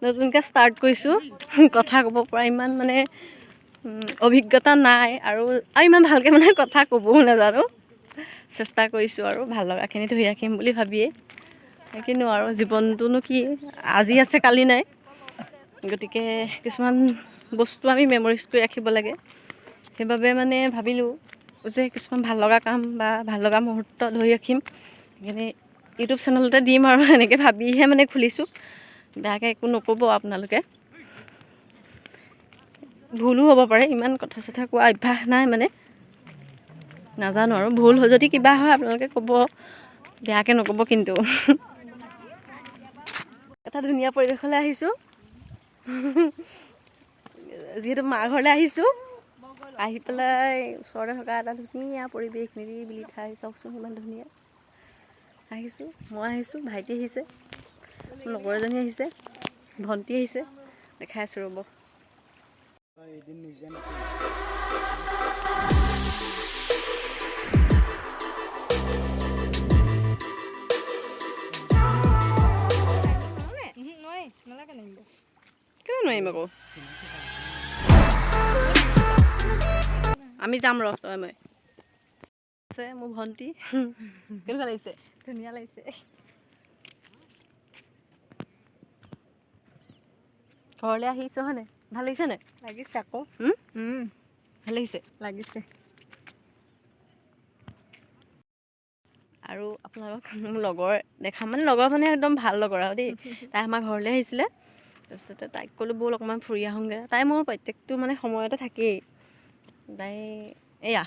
নতুনকৈ ষ্টাৰ্ট কৰিছোঁ। কথা ক'ব পৰা ইমান মানে অভিজ্ঞতা নাই আৰু আৰু ইমান ভালকৈ মানে কথা ক'বও নাজানো। চেষ্টা কৰিছোঁ আৰু ভাল লগাখিনি ধৰি ৰাখিম বুলি ভাবিয়েই। কিনো আৰু জীৱনটোনো কি, আজি আছে কালি নাই। গতিকে কিছুমান বস্তু আমি মেমৰিজ কৰি ৰাখিব লাগে। সেইবাবে মানে ভাবিলোঁ যে কিছুমান ভাল লগা কাম বা ভাল লগা মুহূৰ্ত ধৰি ৰাখিম, সেইকাৰণে ইউটিউব চেনেলতে দিম আৰু এনেকৈ ভাবিহে মানে খুলিছোঁ। বেয়াকৈ একো নক'ব আপোনালোকে, ভুলো হ'ব পাৰে। ইমান কথা চথা কোৱা অভ্যাস নাই, মানে নাজানো আৰু ভুল যদি কিবা হয় আপোনালোকে ক'ব, বেয়াকৈ নক'ব কিন্তু। এটা ধুনীয়া পৰিৱেশলৈ আহিছোঁ, যিহেতু মা ঘৰলৈ আহিছোঁ। আহি পেলাই ওচৰতে থকা এটা ধুনীয়া পৰিৱেশ, নিৰিবিলি ঠাই, চাওকচোন ইমান ধুনীয়া। আহিছোঁ, মই আহিছোঁ, ভাইটি আহিছে, মোৰ লগৰ এজনী আহিছে, ভণ্টি আহিছে, দেখাই আছোঁ ৰ'ব। এদিন নিজে কেলৈ নোৱাৰিম আকৌ? আমি যাম ৰ, তই মই আছে। মোৰ ভণ্টি, কেনেকুৱা লাগিছে? ধুনীয়া লাগিছে। ঘৰলৈ আহিছোঁ হয়নে? ভাল লাগিছে নাই? লাগিছে আকৌ। ভাল লাগিছে। লাগিছে। আৰু আপোনালোক মোৰ লগৰ দেখা, মানে লগৰ মানে একদম ভাল লগৰ আৰু দেই। তাই আমাৰ ঘৰলৈ আহিছিলে, তাৰপিছতে তাইক ক'লোঁ ব'ল অকণমান ফুৰি আহোঁগৈ। তাই মোৰ প্ৰত্যেকটো মানে সময়তে থাকেই। তাই এয়া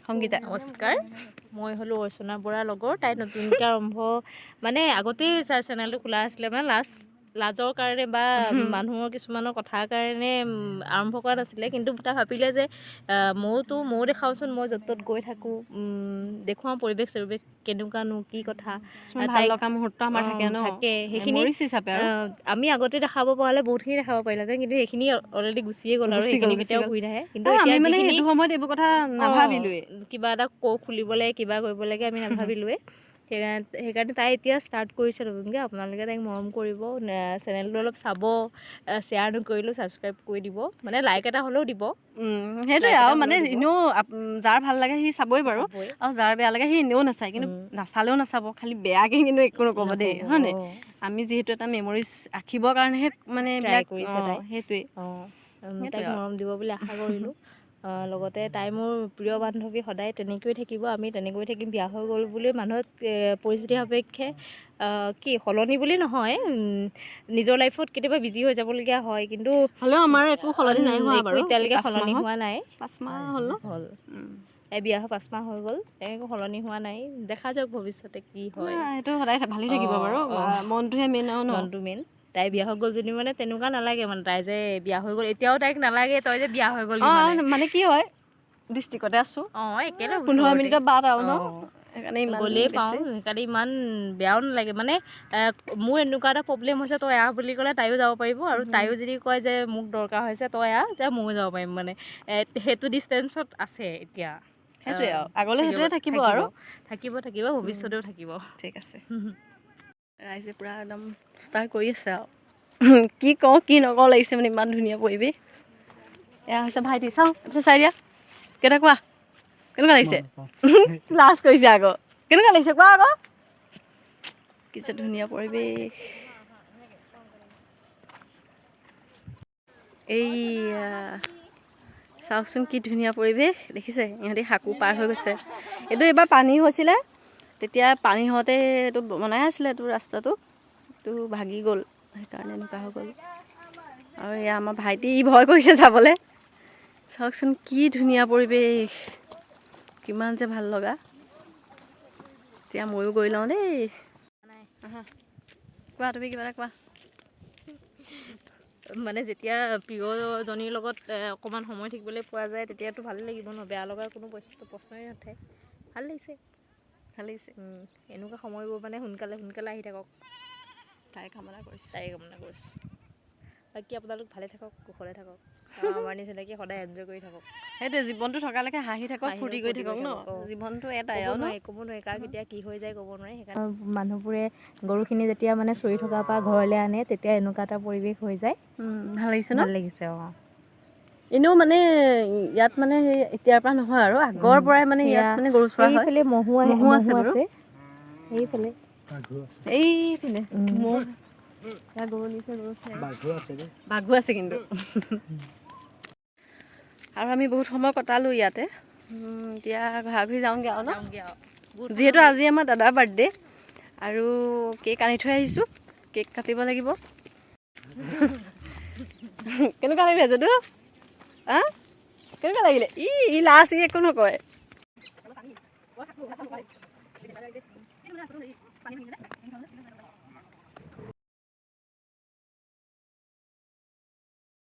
সংগীতা। নমস্কাৰ, মই হ'লোঁ অৰ্চনা বৰাৰ লগৰ। তাই নতুনকৈ আৰম্ভ, মানে আগতেই চেনেলটো খোলা আছিলে, মানে লাজৰ কাৰণে বা মানুহৰ কিছুমানৰ কথাৰ কাৰণে আৰম্ভ কৰা নাছিলে। কিন্তু তাই ভাবিলে যে ময়োতো ময়ো দেখাওঁচোন, মই য'ত ত'ত গৈ থাকোঁ, দেখুৱাওঁ পৰিৱেশ চৰিৱেশ কেনেকুৱানো কি কথা। কিছুমান ভাল লগা মুহূৰ্ত আমাৰ থাকে ন? থাকে সেইখিনি। মেমৰিজ হিচাপে আৰু আমি আগতে দেখাব পৰা হ'লে বহুতখিনি দেখাব পাৰিলেহেঁতেন, কিন্তু সেইখিনি অলৰেডি গুচিয়ে গ'ল আৰু গুচি গ'ল, সেইখিনি গুচি কেতিয়াও গ'ল। ঘূৰি নাহে। কিন্তু আমি এতিয়া মানে যিখিনি সেইটো সময়ত এইবোৰ কথা নাভাবিলোৱেই। কিবা এটা খুলিব লাগে, কিবা কৰিব লাগে, আমি নাভাবিলোৱে। সেইকাৰণে তাই এতিয়া ষ্টাৰ্ট কৰিছে নতুনকৈ। আপোনালোকে তাইক মৰম কৰিব, চেনেলটো অলপ চাব, শ্বেয়াৰ নকৰিলেও ছাবস্ক্ৰাইব কৰি দিব, মানে লাইক এটা হ'লেও দিব। সেইটোৱে লাইক এটা আৰু মানে হ'লেও দিব। এনেও যাৰ ভাল লাগে সি চাবই বাৰু। চাবই। আৰু যাৰ বেয়া লাগে সি এনেও নাচায়। কিন্তু নাচালেও নাচাব, খালি বেয়াকৈ কিন্তু একো নক'ব দেই, নক'ব, হয় নাই? অঁ। আমি যিহেতু এটা মেমৰিজ ৰাখিবৰ কাৰণেহে মানে ট্ৰাই এইবিলাক কৰিছে তাই। সেইটোৱে। অঁ, সেইটোৱে তাইক আৰু। মৰম দিব বুলি আশা কৰিলোঁ। লগতে তাই মোৰ প্ৰিয় বান্ধৱী, সদায় তেনেকৈয়ে থাকিব, আমি তেনেকৈ থাকিম। বিয়া হৈ গ'ল বুলি মানুহক পৰিস্থিতি সাপেক্ষে কি সলনি বুলি নহয়, নিজৰ লাইফত কেতিয়াবা বিজি হৈ যাবলগীয়া হয়, কিন্তু হ'লেও আমাৰ একো সলনি নাই হোৱা একো বাৰু। এতিয়ালৈকে 5 সলনি মাহত। হোৱা নাই। 5 মাহ হ'ল ন? হ'ল। তাই বিয়া হৈ 5 মাহ হৈ গ'ল, একো সলনি হোৱা নাই। দেখা যাওক ভৱিষ্যতে কি হয়। নাই, সেইটো সদায় ভালেই থাকিব বাৰু। মনটোহে মেইন আৰু ন? মনটো মেইন। তাই বিয়া হৈ গ'ল যদি মানে তেনেকুৱা নালাগে, মানে তাই যে বিয়া হৈ গ'ল এতিয়াও তাইক নালাগে তই যে বিয়া হৈ গ'ল। অঁ, মানে কি হয়, ডিষ্ট্ৰিক্টতে আছোঁ। অঁ, একেলগে 15 ওচৰতে। মিনিটৰ বাট আৰু ন? সেইকাৰণে ইমান গ'লেই পাওঁ। বেছি। সেইকাৰণে ইমান বেয়াও নালাগে। মানে মোৰ এনেকুৱা এটা প্ৰব্লেম হৈছে, তই আহ বুলি ক'লে তাইও যাব পাৰিব, আৰু তাইও যদি কয় যে মোক দৰকাৰ হৈছে তই আহ, তেতিয়া ময়ো যাব পাৰিম। মানে সেইটো ডিষ্টেঞ্চত আছে এতিয়া। সেইটোৱে আৰু আগলৈ সেইটোৱে থাকিব আৰু। থাকিব, থাকিব, ভৱিষ্যতেও থাকিব। ঠিক আছে। ৰাইজে পূৰা একদম ষ্টাৰ্ট কৰি আছে আৰু কি কওঁ কি নকওঁ লাগিছে, মানে ইমান ধুনীয়া পৰিৱেশ। এয়া হৈছে ভাইটি, চাওঁ এইফালে চাই দিয়া কেইটা। কোৱা কেনেকুৱা লাগিছে? লাজ কৰিছে আকৌ। কেনেকুৱা লাগিছে কোৱা আকৌ। কি যে ধুনীয়া পৰিৱেশ! এইয়া চাওকচোন কি ধুনীয়া পৰিৱেশ দেখিছে। ইহঁতি সাঁকো পাৰ হৈ গৈছে। এইটো এইবাৰ পানী হৈছিলে, তেতিয়া পানী হওঁতে এইটো বনাই আছিলে, এইটো ৰাস্তাটো, এইটো ভাগি গ'ল, সেইকাৰণে এনেকুৱা হৈ গ'ল। আৰু এয়া আমাৰ ভাইটি, ই ভয় কৰিছে যাবলৈ। চাওকচোন কি ধুনীয়া পৰিৱেশ, কিমান যে ভাল লগা। এতিয়া ময়ো গৈ লওঁ দেই। আহা, কোৱা তুমি কিবা এটা কোৱা। মানে যেতিয়া প্ৰিয়জনীৰ লগত অকণমান সময় থাকিবলৈ পোৱা যায়, তেতিয়াতো ভালেই লাগিব ন? বেয়া লগাৰ কোনো প্ৰশ্নই নুঠে। ভাল লাগিছে। ভাল লাগিছে। এনেকুৱা সময়বোৰ মানে সোনকালে সোনকালে আহি থাকক। তাই কামনা কৰিছোঁ। তাই কামনা কৰিছোঁ। বাকী আপোনালোক ভালে থাকক, কুশলে থাকক আৰু আমাৰ নিচিনাকৈ সদায় এনজয় কৰি থাকক। সেইটোৱে, জীৱনটো থকালৈকে হাঁহি থাকক, হাঁহি ফূৰ্তি থাকক, কৰি ফূৰ্তি থাকক কৰি ন। থাকক, অ। জীৱনটো এটাই ক'ব আৰু ন। নোৱাৰি, ক'ব নোৱাৰি কাৰ কেতিয়া কি হৈ যায় ক'ব নোৱাৰি। সেইকাৰণে মানুহবোৰে গৰুখিনি যেতিয়া মানে চৰি থকাৰ পৰা ঘৰলৈ আনে, তেতিয়া এনেকুৱা এটা পৰিৱেশ হৈ যায়। ভাল লাগিছে ন? ভাল লাগিছে, অঁ। এনেও মানে ইয়াত মানে সেই এতিয়াৰ পৰা নহয় আৰু, আগৰ পৰাই মানে ইয়াত মানে গৰু চোৱা হয়। সেইফালে মহো আহে। মহো আছে মহো বাৰু। আছে সেইফালে। বাঘো আছে। এইপিনে ম'হ, এয়া গৰু নিছে, গৰু চাই। বাঘো আছে দেই। বাঘো আছে কিন্তু। আৰু আমি বহুত সময় কটালোঁ ইয়াতে। এতিয়া ঘৰা ঘূৰি যাওঁগৈ আৰু ন, যিহেতু আজি আমাৰ দাদাৰ বাৰ্থডে আৰু কেক আনি থৈ আহিছোঁ, কেক কাটিব লাগিব। কেনেকুৱা লাগিলে যদু? হা, কেনেকুৱা লাগিলে? ই ই লাজ, ই একো নকয়।